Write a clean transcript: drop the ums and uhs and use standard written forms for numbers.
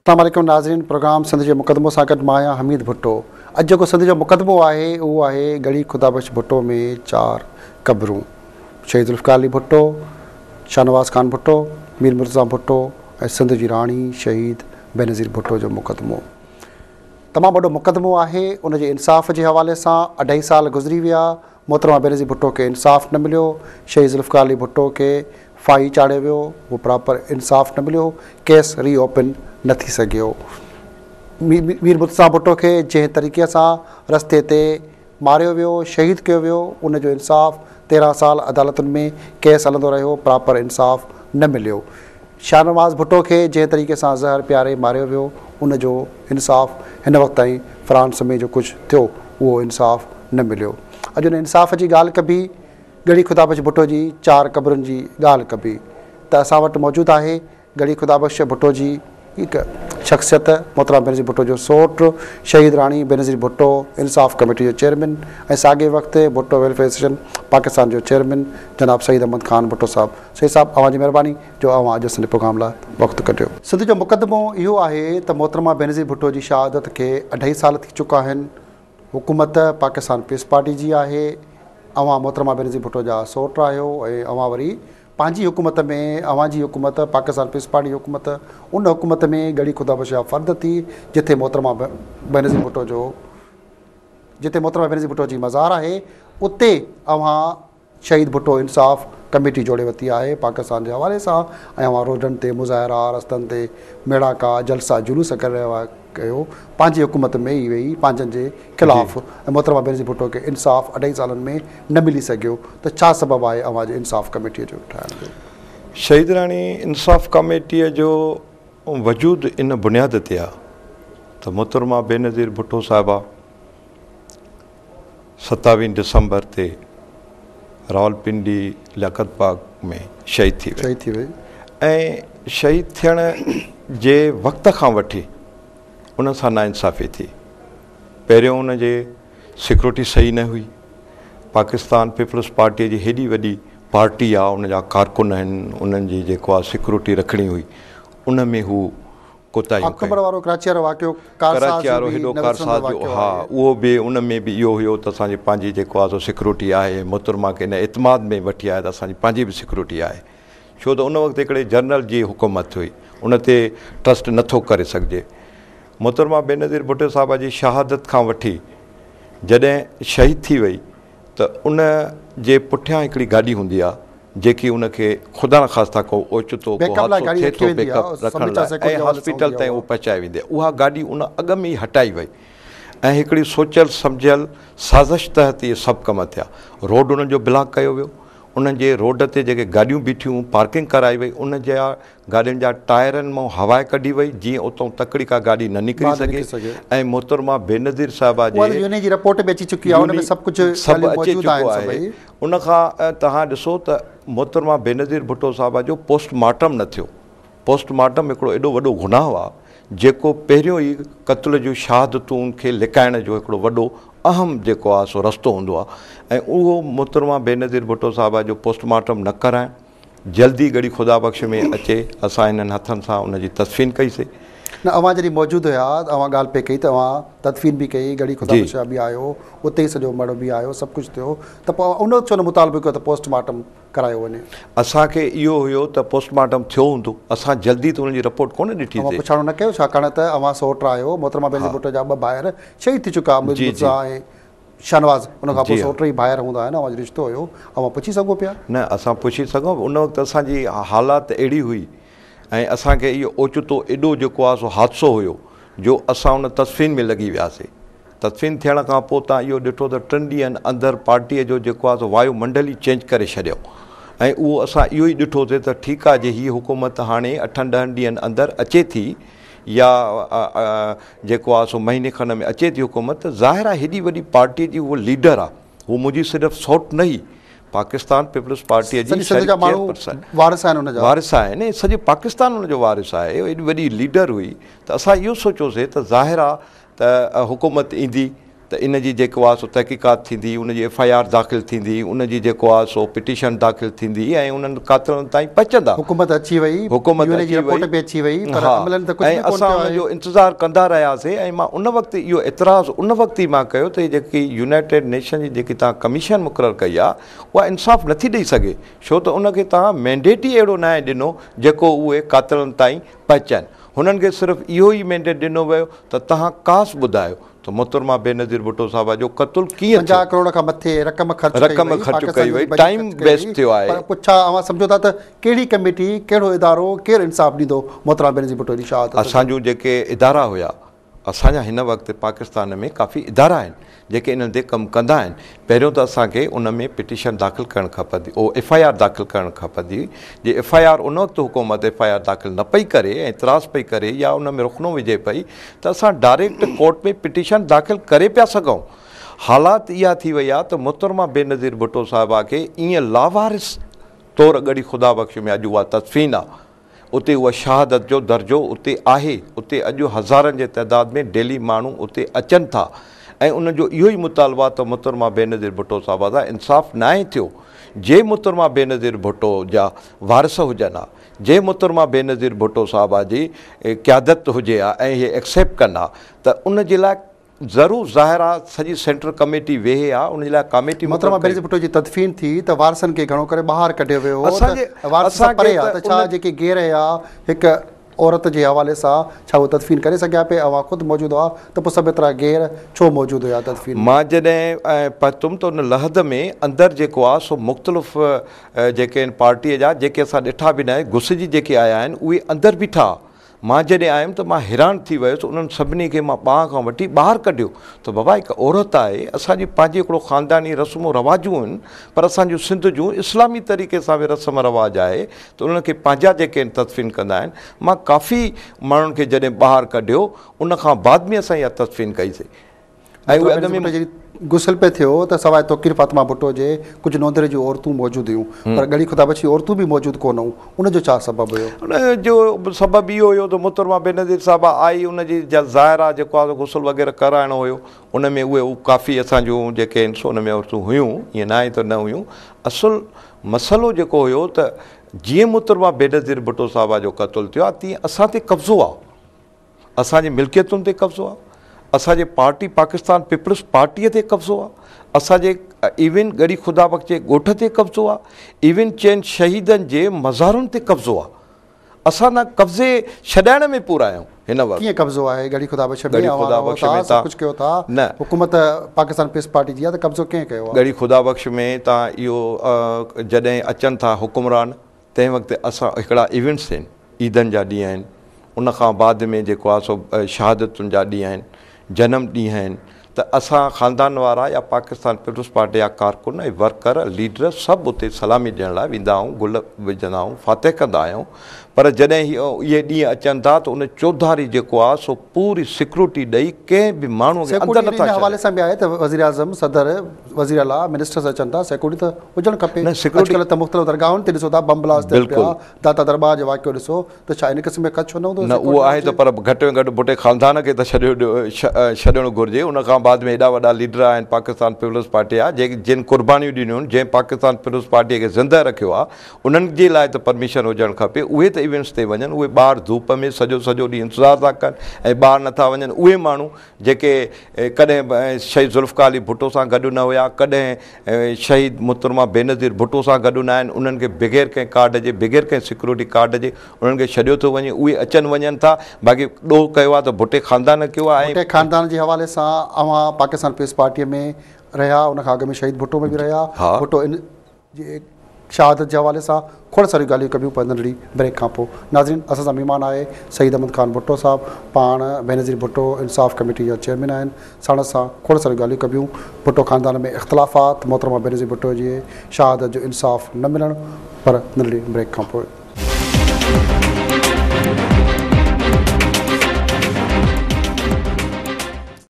السلام عليڪم ناظرين پروگرام سنڌ جو مقدمو سان گڏ مان آهيان حميد ڀٽو اڄ جيڪو سنڌ جو مقدمو آهي اهو آهي ڳڙهي خدا بخش ڀٽو ۾ چار قبرون شهيد ذوالفقار علي ڀٽو، شاهنواز خان ڀٽو، مير مرتضيٰ ڀٽو ۽ سنڌ جي راڻي شهيد بينظير ڀٽو جو مقدمو تمام وڏو مقدمو آهي ان جي انصاف جي حوالي سان اڍائي سال گذري ويا محترمه بينظير ڀٽو کي انصاف نه مليو، شهيد ذوالفقار علي ڀٽو کي ڦاهي چاڙهيو ويو، اهو پراپر انصاف نه مليو، ڪيس ري اوپن نه ٿي سگهيو. مير مرتضيٰ ڀٽو کي جنهن طريقي سان رستي تي ماريو ويو، شهيد ڪيو ويو، ان جو انصاف 13 سال عدالتن ۾ ڪيس هلندو رهيو، پراپر انصاف نه مليو. شاهنواز ڀٽو کي جنهن طريقي سان زهر پياري ماريو ويو ان جو انصاف هن وقت تائين فرانس ۾ جو ڪجهه ٿيو اهو انصاف نه مليو. اڄ ان انصاف جي ڳالهه ڪبي، ڳڙهي خدا بخش ڀٽو جي چار قبرن جي ڳالهه ڪبي ته اسان وٽ موجود آهي ڳڙهي خدا بخش ڀٽو جي هڪ شخصيت محترمه بينظير ڀٽو جو سوٽ شهيد راڻي بينظير ڀٽو انصاف ڪميٽي جو چيئرمين ۽ ساڳئي وقت ڀٽو ويلفيئر ايسوسيئيشن پاڪستان جو چيئرمين جناب سعيد احمد خان ڀٽو صاحب. سيد صاحب اوهان جي مهرباني جو اوهان اڄ اسان جي پروگرام لاء وقت ڪڍيو. سنڌ جو مقدمو اهو آهي ته محترمه بينظير ڀٽو جي شهادت کي اڍائي سال ٿي چڪا آهن، حڪومت پاڪستان پيپلز پارٽي جي آهي، اوهان محترمه بينظير ڀٽو جا سوٽ آهيو ۽ اوهان وري پنهنجي حڪومت ۾ اوهان جي حڪومت پاڪستان پيپلز پارٽي جي حڪومت ان حڪومت ۾ ڳڙهي خدا بخش جا فرد ٿي جتي محترمه بينظير ڀٽو جو جتي محترمه بينظير ڀٽو جي مزار آهي اتي اوهان شهيد ڀٽو انصاف ڪميٽي جوڙي ورتي آهي پاڪستان جي حوالي سان ۽ اوهان روڊن تي مظاهرا رستن تي ميڙاڪا جلسا جلوس ڪري رهيا آهيو پنهنجي حڪومت ۾ ئي ويهي پنهنجن جي خلاف ۽ محترمه بينظير ڀٽو کي انصاف اڍائي سالن ۾ نه ملي سگهيو ته ڇا سبب آهي اوهان جي انصاف ڪميٽي جو ٺاهڻ جو؟ شهيد راڻي انصاف ڪميٽيء جو وجود ان بنياد تي آ ته محترمه بينظير ڀٽو صاحبه ستاويهين ڊسمبر تي راولپنڊي لياقت باغ ۾ شهيد ٿي وئي شهيد ٿي وئي. ۽ شهيد ٿيڻ جي وقت کان وٺي ان سان ناانصافي ٿي. پهريون ان جي سيڪيورٽي صحيح نه هئي. پاڪستان پيپلز پارٽيء جي هيڏي وڏي پارٽي آ ان جا ڪارڪن آهن انهن جي جيڪو آ سيڪيورٽي رکڻي هئي ان ۾ هو ڪوتاهيون ڪيون. آڪٽوبر وارو ڪراچي وارو واقعو ڪارساز ڪراچي جو وارو به هيڏو نه وسرندڙ ڪارساز جو واقعو ها آهي. اهو به ان ۾ به اهو هيو ته اسان جي پنهنجي جيڪو آهي سو سيڪيورٽي آهي محترمه کي ان اعتماد ۾ وٺي آيا ته اسان جي پنهنجي به سيڪيورٽي آهي ڇو ته ان وقت هڪڙي جنرل جي حڪومت هئي ان تي ٽرسٽ نه ٿو ڪري سگهجي محترمه بينظير ڀٽو صاحبه جي شهادت کان وٺي جڏهن شهيد ٿي وئي ته ان جي پٺيان هڪڙي گاڏي هوندي آ جيڪي ان کي خدا نخواسته ڪو اوچتو ڪو حادثو ٿئي ٿو بيڪ اپ رکڻ لاء ۽ هاسپيٽل تائين اهو پهچائي ويندي آ اها گاڏي ان اڳ ۾ ئي هٽائي وئي ۽ هڪڙي سوچيل سمجهيل سازش تحت اهي سڀ ڪم ٿيا روڊ انهن جو بلاڪ ڪيو ويو انهن جي روڊ تي جيڪي گاڏيون بيٺيون پارڪنگ ڪرائي وئي ان جا گاڏين جا ٽائرن مان هوا ڪڍي وئي جيئن اتان تڪڙي ڪا گاڏي نه نڪري سگهي ۽ محترمه بينظير صاحبه جي اها ته يوني جي رپورٽ به اچي چڪي آهي ان ۾ سڀ ڪجهه سڀ اچي چڪو آهي ان کان توهان ڏسو ته محترمه بينظير ڀٽو صاحبه جو پوسٽ مارٽم نه ٿيو پوسٽ مارٽم هڪڙو ايڏو وڏو گناهه آهي جيڪو پهريون ئي قتل جون شهادتون کي لڪائڻ جو هڪڙو وڏو اهم جيڪو آهي سو رستو هوندو آهي ۽ اهو محترمه بينظير ڀٽو صاحبه جو پوسٽ مارٽم نه ڪرائڻ جلدي ڳڙهي خدا بخش ۾ اچي اسان هنن هٿن سان ان جي تدفين ڪئي سي. نه اوهان جڏهن موجود هيا ته اوهان ڳالهه پئي ڪئي ته اوهان تدفين به ڪئي ڳڙهي خدا بخش به آيو اتي ئي سڄو مڙهه به آيو سڀ ڪجهه ٿيو ته پوء ان وقت ڇو نه مطالبو ڪيو ته پوسٽ مارٽم ڪرايو وڃي. اسان کي اهو هيو ته پوسٽ مارٽم ٿيو هوندو اسان جلدي ته ان جي رپورٽ ڪونه ڏٺي اوهان سي. پڇاڻو نه ڪيو ڇاڪاڻ ته اوهان سئوٽ آهيو محترمه بينظير ڀٽو جا ٻه ڀائر شهيد ٿي چڪا امير مرزا ۽ شاهنواز، ان کان پوء سئوٽ ئي ڀائر هوندا آهن، اوهان جو رشتو هيو، اوهان پڇي سگهو پيا؟ نه، اسان پڇي سگهون، ان وقت اسان جي حالات اهڙي هئي ۽ اسان کي اهو اوچتو ايڏو جيڪو آهي سو حادثو هيو جو اسان ان تدفين ۾ لڳي وياسي. تدفين ٿيڻ کان پوء تان اهو ڏٺو ته ٽن ڏينهن اندر پارٽيء جو جيڪو آهي سو وايو منڊل ئي چينج ڪري ڇڏيو ۽ اهو اسان اهو ئي ڏٺوسي ته ٺيڪ آهي جي هيء حڪومت هاڻي اٺن ڏهن ڏينهن اندر اچي ٿي يا جيڪو آ سو مهيني کن ۾ اچي ٿي حڪومت ته ظاهر آ هيڏي وڏي پارٽي جي هوء ليڊر آ هو منهنجي صرف سئوٽ نه هئي پاڪستان پيپلز پارٽيء جي سڄي سنڌ جا ماڻهو وارث آهن ان جا. وارث آهن ۽ سڄي پاڪستان ان جو وارث آهي ايڏي وڏي ليڊر هئي ته اسان اهو سوچيوسي ته ظاهر آ ته حڪومت ايندي ته ان جي جيڪو آ سو تحقيقات ٿيندي، ان جي ايف I R داخل ٿيندي، ان جي جيڪو آ سو پٽيشن داخل ٿيندي ۽ انهن قاتلن تائين پهچندا. حڪومت اچي وئي، حڪومت يو اين اي جي اچي رپورٽ وئي، به اچي وئي پر ها عملن ته ڪجهه ۽ به ڪونه اسان ٿيو ان آهي. جو انتظار ڪندا رهياسي ۽ مان ان وقت اهو اعتراض ان وقت ئي مان ڪيو ته هي جيڪي يونائيٽيڊ نيشن جي جيڪي توهان ڪميشن مقرر ڪئي آ اها انصاف نٿي ڏئي سگهي ڇو ته ان کي توهان مينڊيٽ ئي اهڙو ناهي ڏنو جيڪو اهي قاتلن تائين پهچن. هنن کي صرف اهو ئي مينڊيٽ ڏنو ويو ته توهان ڪاس ٻڌايو ته محترمه بينظير ڀٽو صاحبه جو قتل ڪيئن ٿيو؟ 50 ڪروڙ کان مٿي رقم خرچ ڪئي رقم وئي، خرچ پاڪستان ڪئي جو وئي، بجيٽ ٽائيم خرچ ڪئي ويسٽ وئي ٿيو آهي. پر پوء ڇا اوهان سمجهو ٿا ته ڪهڙي ڪميٽي، ڪهڙو ادارو، ڪير انصاف ڏيندو محترمه بينظير ڀٽو جي شهادت جو؟ اسان جون جيڪي ادارا هيا، اسان جا هن وقت پاڪستان ۾ ڪافي ادارا آهن جيڪي انهن تي ڪم ڪندا آهن. پهريون ته اسان کي ان ۾ پٽيشن داخل ڪرڻ کپندي، او ايف I R داخل ڪرڻ کپندي هئي. جي ايف I R ان وقت حڪومت ايف I R داخل نه پئي ڪري ۽ اعتراض پئي ڪري يا ان ۾ رخنو وجهي پئي ته اسان ڊائريڪٽ ڪورٽ ۾ پٽيشن داخل ڪري پيا سگهون. حالات اها ٿي وئي آهي ته محترمه بينظير ڀٽو صاحبه کي ائين لاوارث طور ڳڙهي خدا بخش ۾ اڄ اها تدفين آهي. اتي اها شهادت جو درجو اتي آهي، اتي اڄ هزارن جي تعداد ۾ ڊيلي ماڻهو اتي اچن ٿا ۽ انهن جو اهو ئي مطالبو آهي ته محترمه بينظير ڀٽو صاحبه سان انصاف ناهي ٿيو، جي محترمه بينظير ڀٽو جا وارث هجن ها، جي محترمه بينظير ڀٽو صاحبه جي قيادت هجي ها ۽ اهي ايڪسيپٽ ڪن ها ته ان جي لاء ضرور ظاهر آ سڄي سينٽرل ڪميٽي ويهي آ ان جي لاء ڪاميٽي محترمه مقرر ڪئي. بينظير ڀٽو جي تدفين ٿي ته وارثن کي گهڻو ڪري ٻاهر ڪڍيو ويو هو اسان جي ته وارث اسان سڀ پري کي آ ته ته ڇا ان جيڪي غير هيا هڪ عورت جي حوالي سان ڇا هو تدفين ڪري سگهيا پئي اوهان خود موجود هئا ته پوء سڀ ايترا غير ڇو موجود هيا تدفين ۾. مان جڏهن پهتم ته ان لحد ۾ اندر جيڪو آ سو مختلف جيڪي آهن پارٽي جا جيڪي اسان ڏٺا به ناهي گسجي جيڪي آيا آهن اهي اندر بيٺا ها مان جڏهن آيم ته مان حيران ٿي ويس، انهن سڀني کي مان ٻانهن کان وٺي ٻاهر ڪڍيو ته بابا هڪ عورت آهي، اسان جي پنهنجي هڪڙو خانداني رسمون رواجون آهن پر اسان جون سنڌ جون اسلامي طريقي سان به رسم رواج آهي ته انهن کي پنهنجا جيڪي آهن تدفين ڪندا آهن، مان ڪافي ماڻهن کي جڏهن ٻاهر ڪڍيو ان کان بعد ۾ اسان اها تدفين ڪئي سي. ۽ اهي اڳ ۾. غسل پئي ٿيو ته سواء توقير فاطمه ڀٽو جي ڪجهه نوندري جون عورتون موجود هيون پر ڳڙهي خدا بخش جون عورتون به موجود ڪونه هيون ان جو ڇا سبب هيو؟ ان جو سبب اهو هيو ته محترمه بينظير صاحبه آئي ان جي ظاهر آ جيڪو آ غسل وغيره ڪرائڻو هيو ان ۾ اهي ڪافي اسان جون جيڪي آهن سو ان ۾ عورتون هيون ائين ناهي ته نه هيون اصل مسئلو جيڪو هيو ته جيئن محترمه بينظير ڀٽو صاحبه جو قتل ٿيو آ تيئن اسان تي قبضو آ. اسان جي ملڪيتن تي قبضو آ، اسان جي پارٽي پاڪستان پيپلز پارٽيء تي قبضو آ، اسان جي ايون ڳڙهي خدا بخش جي ڳوٺ تي قبضو آ، ايون چئن شهيدن جي مزارن تي قبضو آ. اسان نه قبضي ڇڏائڻ ۾ پورا آهيون هن وقت. ڪيئن قبضو آهي ڳڙهي خدا بخش ۾؟ ڳڙهي اوهان خدا رهو بخش ٿا، ۾ سڀ تان ڪجهه ڪيو ٿا، نه. حڪومت پاڪستان پيپلز پارٽي جي آ ته قبضو ڪنهن ڪيو آ؟ ڳڙهي خدا بخش ۾ تان اهو جڏهن اچن ٿا حڪمران تنهن وقت اسان هڪڙا ايونٽس آهن، عيدن جا ڏينهن آهن، ان کان بعد ۾ جيڪو آهي سو شهادتن جا ڏينهن آهن، جنم ڏينهن آهن ته اسان خاندان وارا يا پاڪستان پيپلز پارٽي جا ڪارڪن ۽ ورڪر، ليڊر سڀ اتي سلامي ڏيڻ لاء ويندا آهيون، گل وجهندا آهيون، فاتح ڪندا آهيون پر جڏهن هي اهي ڏينهن اچن ٿا ته ان چوڌاري جيڪو آهي سو پوري سيڪيورٽي ڏئي ڪنهن به ماڻهو کي اندر سيڪيورٽي نٿا ان حوالي ڇڏين. سان به آهي ته وزيراعظم، صدر، وزيراعليٰ، منسٽرز اچن ٿا سيڪيورٽي ته هجڻ کپي. نه سيڪيورٽي اڄڪلهه ته مختلف درگاهن تي ڏسو ٿا بم بلاسٽ ٿين پيا، بلڪل. داتا درٻار جو واقعو ڏسو ته ڇا ان قسم جو خدشو نه هوندو نه اهو سيڪيورٽي آهي ته هجي. پر گهٽ ۾ گهٽ ڀٽي خاندان کي ته ڇڏيو ڇڏڻ گهرجي ان کان بعد ۾ ايڏا وڏا ليڊر آهن پاڪستان پيپلز پارٽي جا جيڪي جن قربانيون ڏنيون آهن جنهن پاڪستان پيپلز پارٽي کي زنده رکيو آهي انهن جي لاء ته پرميشن هجڻ کپي اهي ته ايونٽس تي وڃن اهي ٻاهر ڌوپ ۾ سڄو سڄو ڏينهن انتظار ٿا ڪن ۽ ٻاهر نٿا وڃن اهي ماڻهو جيڪي ڪڏهن شهيد ذوالفقار علي ڀٽو سان گڏ نه هيا، ڪڏهن شهيد محترمه بينظير ڀٽو سان گڏ نه آهن، انهن کي بغير ڪنهن ڪارڊ جي، بغير ڪنهن سيڪيورٽي ڪارڊ جي انهن کي ڇڏيو ٿو وڃي، اهي اچن وڃن ٿا، باقي ڏوهه ڪيو آهي ته ڀٽي خاندان ڪيو آهي ۽. ڀٽي خاندان جي حوالي سان اوهان پاڪستان پيپلز پارٽيء ۾ رهيا، ان کان اڳ ۾ شهيد ڀٽو ۾ به رهيا، ڀٽو ان جي شهادت جي حوالي سان کوڙ ساريون ڳالهيون ڪبيون پر ننڍڙي بريڪ کان پوء. ناظرين اسان سان مهمان آهي سعيد احمد خان ڀٽو صاحب پاڻ بينظير ڀٽو انصاف ڪميٽي جا چيئرمين آهن ساڻس سان کوڙ ساريون ڳالهيون ڪبيون ڀٽو خاندان ۾ اختلافات محترمه بينظير ڀٽو جي شهادت جو انصاف نه ملڻ پر ننڍڙي بريڪ کان پوء.